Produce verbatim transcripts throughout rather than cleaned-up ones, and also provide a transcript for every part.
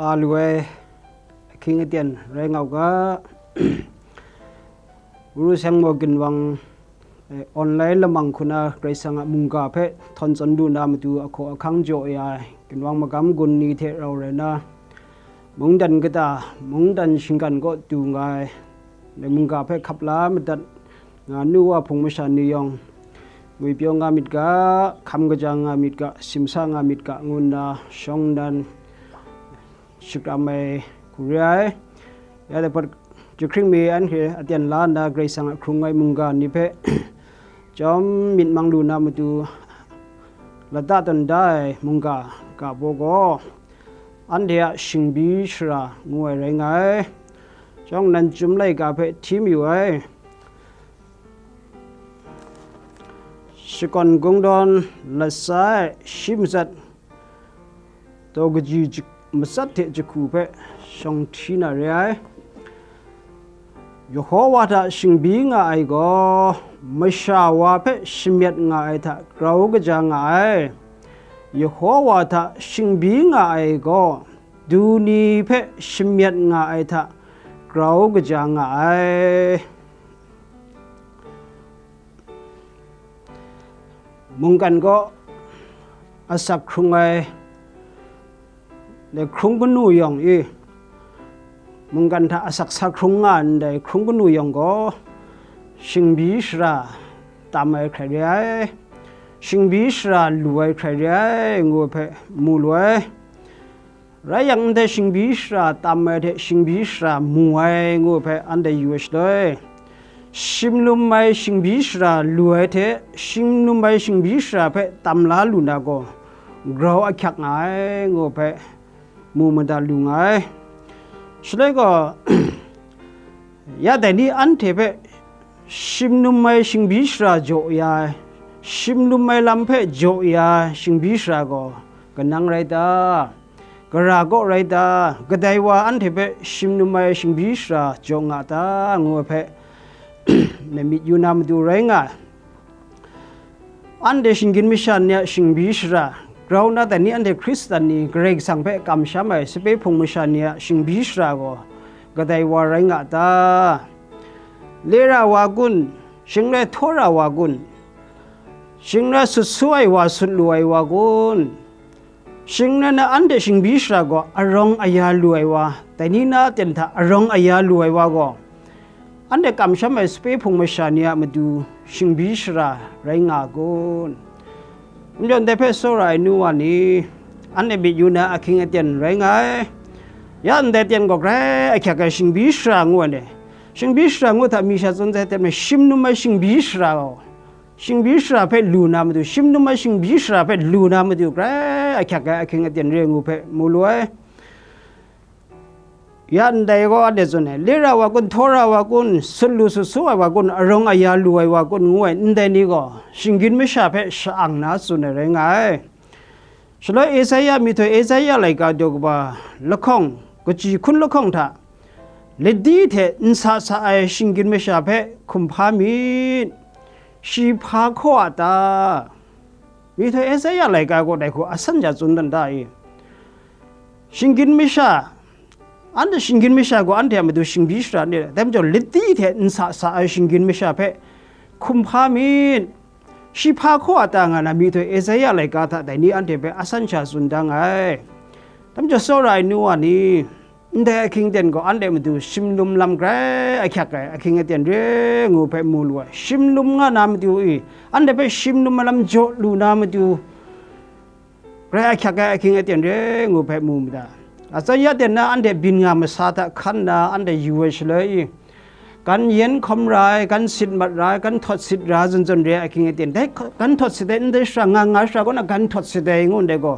A lu ai ahkying aten rai nga u ga, Guru Seng Maw Ginwang, eh, online lamang hku na Karai Kasang a mungga hpe htawn tsun lu na matu ahkaw ahkang jaw ya ai ginwang magam gun ni hte rau rai na, mungdan kata, mungdan shinggan kaw du nga ai, dai mungga hpe hkap la madat nga nu wa hpung masha ni yawng, ngwipyaw nga myit ga, hkam kaja nga myit ga, simsa nga myit ga, ngu nna shawng nnan shakram ai hku re ai. Ya dai hpawt, jahkring mi anhte aten la nna, Karai Kasang a hkrung ai mungga ni hpe chyawm myit mang lu na matu, lata tawn da ai mungga ga baw gaw, anhte a shingbi shara ngu ai rai nga ai. Shawng nnan Chyum laika hpe hti mayu ai. Shakawn Kungdawn latsa e shi matsat, daw kaji jik-, matsat hte jahku hpe shawng hti na re ai. Yehowa hta shingbi nga ai gaw, masha wa hpe shamyet nga ai hta grau kaja nga ai. Yehowa hta shingbi nga ai gaw, du ni hpe shamyet nga ai hta grau kaja nga ai. Mungkan kaw asak hkrung ai, dai hkrung kanu yawng i, mungkan hta asak sa hkrung nga ndai hkrung kanu yawng gaw, shingbi shara tam ai hkrai re ai, shingbi shara lu ai hkrai re ai, ngu ai hpe mu lu ai. Rai yang, ndai shingbi shara tam ai hte shingbi shara mu ai ngu ai hpe anhte yu ai shaloi, shimlum ai shingbi shara lu ai hte shimlum ai shingbi shara hpe tam la lu na gaw, grau ahkyak nga ai ngu ai hpe mu mada lu nga ai. Shaloi gaw, ya dai ni anhte hpe shimlum ai shingbi shara jaw ya ai, shimlum ai lam hpe jaw ya ai shingbi shara gaw kanang rai ta? Gara kaw rai ta? Kadai wa anhte hpe shimlum ai shingbi shara jaw nga ta? Ngu ai hpe myit yu na matu rai nga ai. Anhte shinggyim masha ni a shingbi shara, grau na dai ni anhte Hkristan ni Karai Kasang hpe kamsham ai sape hpung masha ni a shingbi shara gaw kadai wa rai nga ta? Lera wa kun? Shing rai htawra wa kun? Shing rai sut su ai wa sut lu ai wa kun? Shing rai na anhte shingbi shara gaw arawng aya lu ai wa, dai ni na aten hta arawng aya lu ai wa gaw, anhte kamsham ai sape hpung masha ni a matu shingbi shara rai nga kun? N jaw ndai hpe tsawra ai nu wa ni, anhte myit yu na ahkying aten rai nga ai. Ya ndai ten gaw grai ahkyak ai shingbi shara ngu ai ni, shingbi shara ngu hta mi sha tsun sai tep ai, shimnum ai shingbi shara gaw, shingbi shara hpe lu na matu, shimnum ai shingbi shara hpe lu na matu, grai ahkyak ai ahkying aten re ngu hpe mu lu ai. Ya ndai gaw anhte tsun ai, lira wa kun, htawra wa kun, sut lu sut su ai wa kun, arawng aya lu ai wa kun, ngu ai ndai ni gaw, shinggyim masha hpe sha-ang na tsun ai rai nga ai. Shaloi Esaia, myihtoi Esaia laika daw kaba lahkawng, kaji hkun lahkawng hta, ladi hte nsa sa ai shinggyim masha hpe hkum hpa myit. Shi hpa hkaw a ta? Myihtoi Esaia laika gaw dai hku asan ja tsun dan da i? Shinggyim masha, anhte shinggyim masha gaw anhte a matu shingbi shara ni, dai majaw ladi hte nsa sa ai shinggyim masha hpe hkum hpa myit. Shi hpa hkaw a ta nga na myihtoi Esaia laika hta dai ni anhte hpe asan sha tsun da nga ai. Dai majaw tsawra ai nu wa ni, ndai ahkying aten gaw anhte matu shimlum lam grai ahkyak ai ahkying aten re ngu hpe mu lu ai. Shimlum nga na matu i, anhte hpe shimlum ai lam jaw lu na matu, grai ahkyak ai ahkying aten re ngu hpe mu mada. Atsawm ya ten na anhte byin nga masa hta hkan nna anhte yu ai shaloi i, gan yen hkawm ra ai, gan sit mat ra ai, gan htawt sit ra ai zawn zawn re ai ahkying aten, dai gan htawt sit ai, ndai shara nga nga shara kaw na gan htawt sit ai ngu ndai gaw,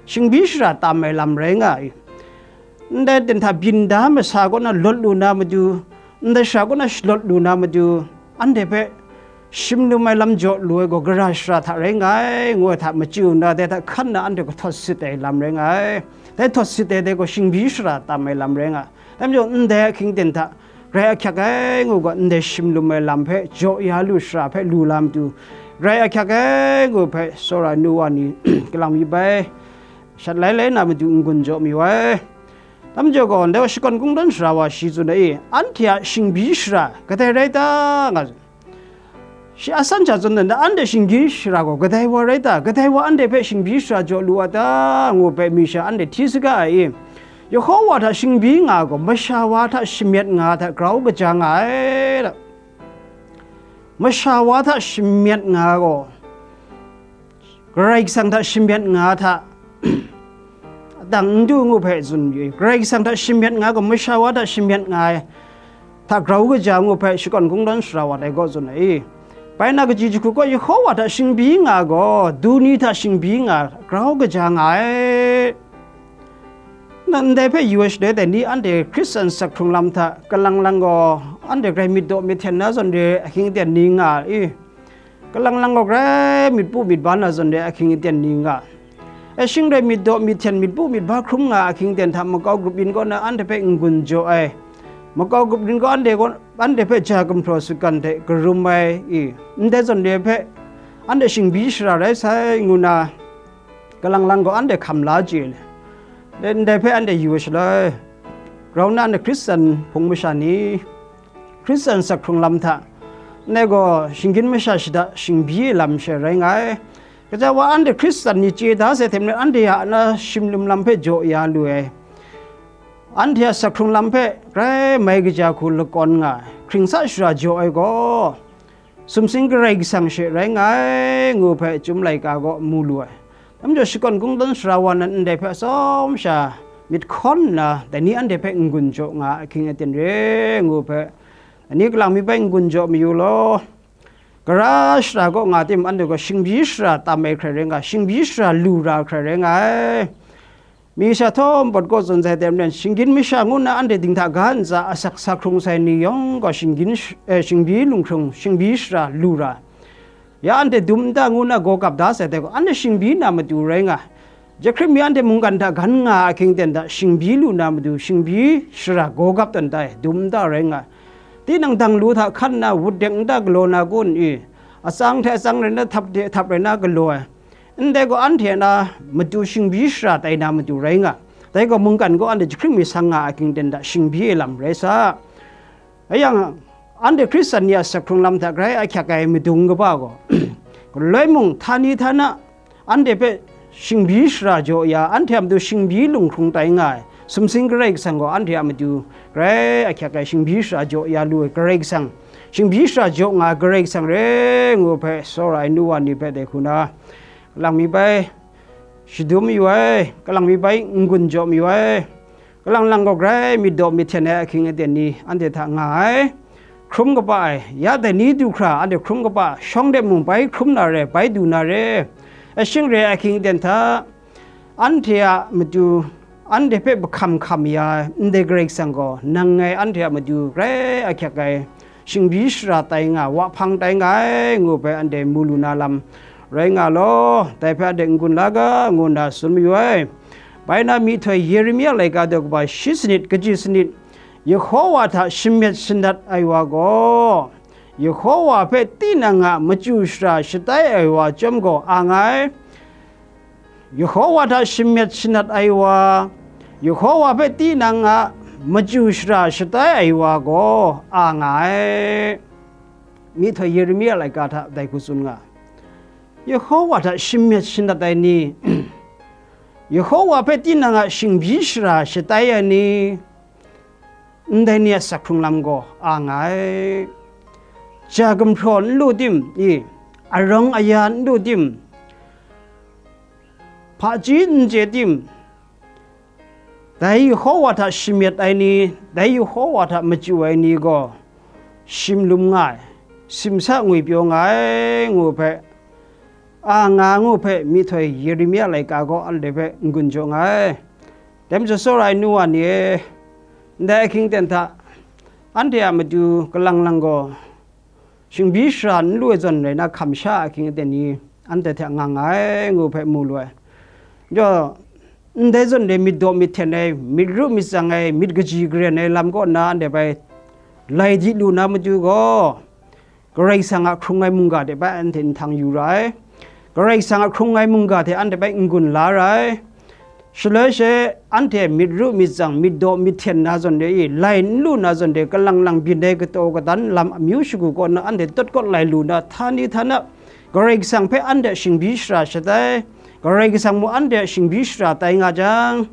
shingbi shara tam ai lam rai nga i? Ndai ten hta byin da masa kaw na lawt lu na matu, ndai shara kaw na shalawt lu na matu, anhte hpe shimlum ai lam jaw lu ai gaw gara shara hta rai nga ai, ngu ai hta machyu nna, dai hta hkan na anhte gaw htawt sit ai lam rai nga ai. Dai htawt sit ai dai gaw shingbi shara tam ai lam rai nga ai. Dai majaw, ndai ahkying aten hta grai ahkyak ai ngu gaw, ndai shimlum ai lam hpe jaw ya lu shara hpe lu la matu, grai ahkyak ai ngu hpe tsawra nu wa ni, kalang mi bai shat lai lai na matu n-gun jaw mayu ai. Dam jaw gaw, ndai wa shakawn kungdawn sara wa shi tsun ai, anhte a shingbi shara kadai rai ta, nga tsun. Shi a san sha tsun dan, anhte shingbi shara gaw kadai wa rai ta, kadai wa anhte hpe shingbi shara jaw lu a ta, ngu hpe mi sha anhte hti saga ai i, Yehowa hta shingbi nga gaw, masha wa hta shamyet nga hta grau kaja nga ai, masha wa hta shamyet nga gaw, Karai Kasang hta shamyet nga hta, dang n du ngu hpe tsun yu, Karai Kasang hta shamyet nga gaw, masha wa hta shamyet nga ai hta grau kaja ngu hpe shakawn kungdawn sara wa dai gaw tsun ai. Bai na kaji jahku gaw, Yehowa hta shingbi nga gaw, du ni hta shingbi nga grau kaja nga ai. Na ndai hpe yu ai shaloi, dai ni anhte Hkristan sak hkrung lam hta kalang lang gaw, anhte grai myit daw myit hten na zawn re ahkying aten ni nga i? Kalang lang gaw grai myit pu myit ba na zawn re ahkying aten ni nga? E, shing rai myit daw myit hten myit pu myit ba hkrum nga ahkying aten hta makau grup yin kaw na anhte hpe n-gun jaw ai, makau grup yin gaw anhte gaw, anhte hpe ja gumhpraw sutgan hte karum ai i? Ndai zawn re hpe anhte shingbi shara rai sai, ngu na, kalang lang gaw anhte hkam la chye ai. Dai ndai hpe anhte yu ai shaloi, grau na anhte Hkristan hpung masha ni, Hkristan sak hkrung lam hta, ndai gaw shinggyim masha shada shingbi ai lam she rai nga ai. Kaja wa anhte Hkristan ni chye da sai hte maren, anhte a na shimlum lam hpe jaw ya lu ai. Anhte a sak hkrung lam hpe grai mai kaja hku lakawn nga ai, hkring sa shara jaw ai gaw, sumsing Karai Kasang she rai nga ai, ngu hpe Chyum laika gaw mu lu ai. Dam jaw, shakawn kungdawn sara wa nan ndai hpe atsawm sha myit hkawn nna, dai ni anhte hpe n-gun jaw nga ahkying aten re, ngu hpe, dai ni kalang mi bai n-gun jaw mayu law. Gara shara kaw nga tim, anhte gaw shingbi shara tam ai hkrai rai nga, shingbi shara lu ra hkrai rai nga ai. Mi sha htawm pawt kaw tsun sai hte maren, shinggyim masha ngu nna anhte dinghta ga ntsa asak sa hkrung sai ni yawng gaw shinggyim sh-, eh, shingbi lunghkrung, shingbi shara lu ra. Ya anhte dum nta ngu nna gaw gap da sai hte gaw, anhte shingbi na matu rai nga. Jahkring mi anhte mungkan hta gan nga ahkying aten hta shingbi lu na matu, shingbi shara gaw gap tawn tai, dum nta rai nga. Tinang dang lu hta hkan nna wut dek nta galaw na kun i? Atsang hte atsang rai nna, htap hte htap rai nna galaw ai. Ndai gaw anhte a na matu shingbi shara tai na matu rai nga. Dai gaw mungkan gaw anhte jahkring mi sang nga ahkying aten hta shingbi ai lam rai sa. Rai yang, anhte Hkristan ni a sak hkrung lam hta grai ahkyak ai madung kaba gaw, galoi mung, htani htana, anhte hpe shingbi shara jaw ya, anhte a matu shingbi lunghkrung tai nga ai, sumsing Karai Kasang gaw anhte a matu grai ahkyak ai, shingbi shara jaw ya lu ai Karai Kasang, shingbi shara jaw nga ai Karai Kasang re, ngu hpe tsawra ai nu wa ni hpe dai hku na, kalang mi bai shadum mayu ai, kalang mi bai n-gun jaw mayu ai, kalang lang gaw grai myit daw myit hten ai ahkying aten ni anhte hta nga ai, hkrum kaba ai, ya dai ni du hkra anhte hkrum kaba, shawng de mung bai hkrum na re, bai du na re, ai shing re ai ahkying aten hta, anhte a matu, anhte hpe bahkam hkam ya ai ndai Karai Kasang gaw, nang ngai anhte a matu grai ahkyak ai, shingbi shara tai nga, wa hpang tai nga ai, ngu hpe anhte mu lu na lam rai nga law, dai hpe anhte n-gun la ga, ngu nna tsun mayu ai. Bai na myihtoi Yeremia laika daw kaba shi sanit, kaji sanit, Yehowa hta shamyet shanat ai wa gaw, Yehowa hpe tinang a machyu shara shatai ai wa chyawm gaw a nga ai. Yehowa hta shamyet shanat ai wa, Yehowa hpe tinang a machyu shara shatai ai wa gaw a nga ai. Myihtoi Yeremia laika hta dai hku tsun nga, Yehowa hta shamyet shanat ai ni, Yehowa hpe tinang a shingbi shara shatai ai ni, ndai ni a sak hkrung lam gaw a nga ai. Ja gumhpraw n lu tim i, arawng aya n lu tim, hpaji n chye tim, dai Yehowa hta shamyet ai ni, dai Yehowa hta machyu ai ni gaw, shimlum nga ai, simsa ngwipyaw nga ai, ngu hpe, a nga ngu hpe, myihtoi Yeremia laika gaw anhte hpe n-gun jaw nga ai. Dai majaw, tsawra ai nu wa ni e, ndai ahkying aten hta, anhte a matu kalang lang gaw, shingbi shara n lu ai zawn rai na, hkam sha ahkying aten ni anhte hte nga nga ai, ngu hpe mu lu ai. Majaw, ndai zawn re myit daw myit hten ai, myit ru myit tsang ai, myit kaji karen ai lam kaw nna anhte bai lai di lu na matu gaw, Karai Kasang a hkrung ai mungga hte bai anhte nhtang yu ra ai. Karai Kasang a hkrung ai mungga hte anhte bai n-gun la ra ai. Shaloi she, anhte myit ru myit tsang, myit daw myit hten na zawn de i, lai n lu na zawn de, kalang lang byin ai kataw kadan lam amyu shagu kaw na anhte tawt kawt lai lu na, htani htana, Karai Kasang hpe anhte shingbi shara shatai, Karai Kasang mung anhte shingbi shara tai nga jang,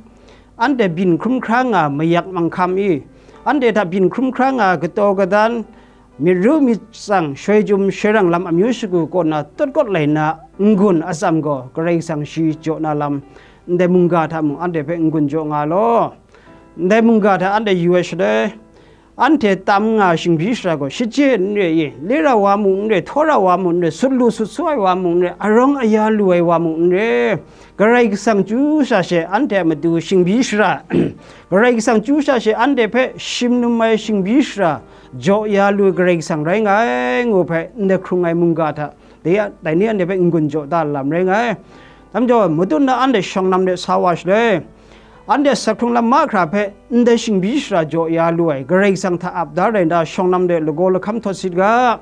anhte byin hkrum hkra nga mayak manghkam i, anhte hta byin hkrum hkra nga kataw kadan, myit ru myit tsang, shoi chyum shoi rang lam amyu shagu kaw na tawt kawt lai na n-gun atsam gaw, Karai Kasang shi jaw na lam, ndai mungga hta mung anhte hpe n-gun jaw nga law. Ndai mungga hta anhte yu ai shaloi, anhte tam nga shingbi shara gaw, shachye n re i, lira wa mung n re, htawra wa mung n re, sut lu sut su ai wa mung n re, arawng aya lu ai wa mung n re, Karai Kasang chyu sha she anhte a matu shingbi shara, Karai Kasang chyu sha she anhte hpe shim num ai shingbi shara jaw ya lu ai Karai Kasang rai nga ai, ngu hpe ndai hkrung ai mungga hta, dai, dai ni anhte hpe n-gun jaw da lam rai nga ai. Dai majaw, matut na anhte shawng lam de sa wa shaloi, anhte asak hkrung lam mahkra hpe ndai shingbi shara jaw ya lu ai Karai Kasang hta ap da rai nna, shawng lam de lagaw lahkam htawt sit ga.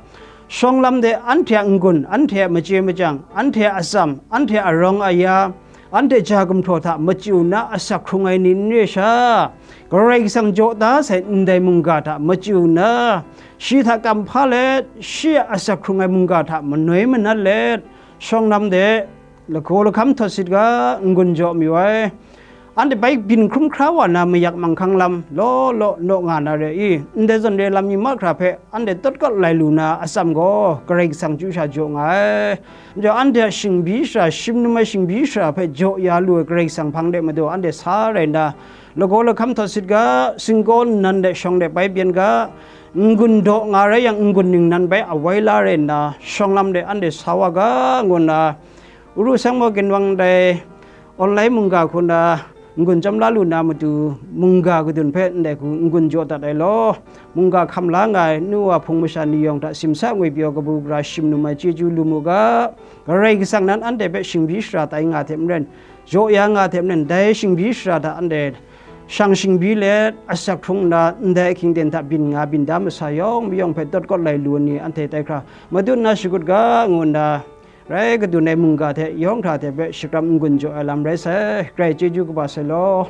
Shawng lam de anhte a n-gun, anhte a machye machyang, anhte a atsam, anhte a arawng aya, anhte ja gumhpraw hta machyu nna asak hkrung ai ni n re sha, Karai Kasang jaw da sai ndai mungga hta machyu nna, shi hta kam hpa let, shi a asak hkrung ai mungga hta manoi manat let, shawng lam de lagaw lahkam htawt sit ga, n-gun jaw mayu ai. Anhte bai byin hkrum hkra wa na mayak manghkang lam law law naw nga na re i, ndai zawn re lam ni mahkra hpe anhte tawt kawt lai lu na atsam gaw, Karai Kasang chyu sha jaw nga ai. Majaw anhte a shingbi shara, shim num ai shingbi shara hpe jaw ya lu ai Karai Kasang hpang de madu anhte sa rai nna, lagaw lahkam htawt sit ga, singkaw nnan de shawng de bai byen ga, n-gun daw nga rai yang, n-gun ningnan bai awai la rai nna, shawng lam de anhte sa wa ga, ngu nna, Uru Sangmo ginwang ndai online mungga hku na n-gun chyam la lu na matu, mungga kadun hpe ndai hku n-gun jaw dat ai law, mungga hkam la nga ai nu wa hpung masha ni yawng hta simsa ngwipyaw kabu gara shim num ai chyeju lu mu ga. Karai Kasang nan anhte hpe shingbi shara tai nga hte maren, jaw ya nga hte maren, dai shingbi shara hta anhte shang shingbi let, asak hkrung nna ndai ahkying ten hta byin nga byin da masa yawng mayawng hpe tawt kawt lai lu ai ni anhte tai hkra, madun na shagut ga, ngu nna, rai kadun ai mungga hte yawng hkra hte hpe shakram n-gun jaw ai lam rai sai. Karai chyeju kaba sai law.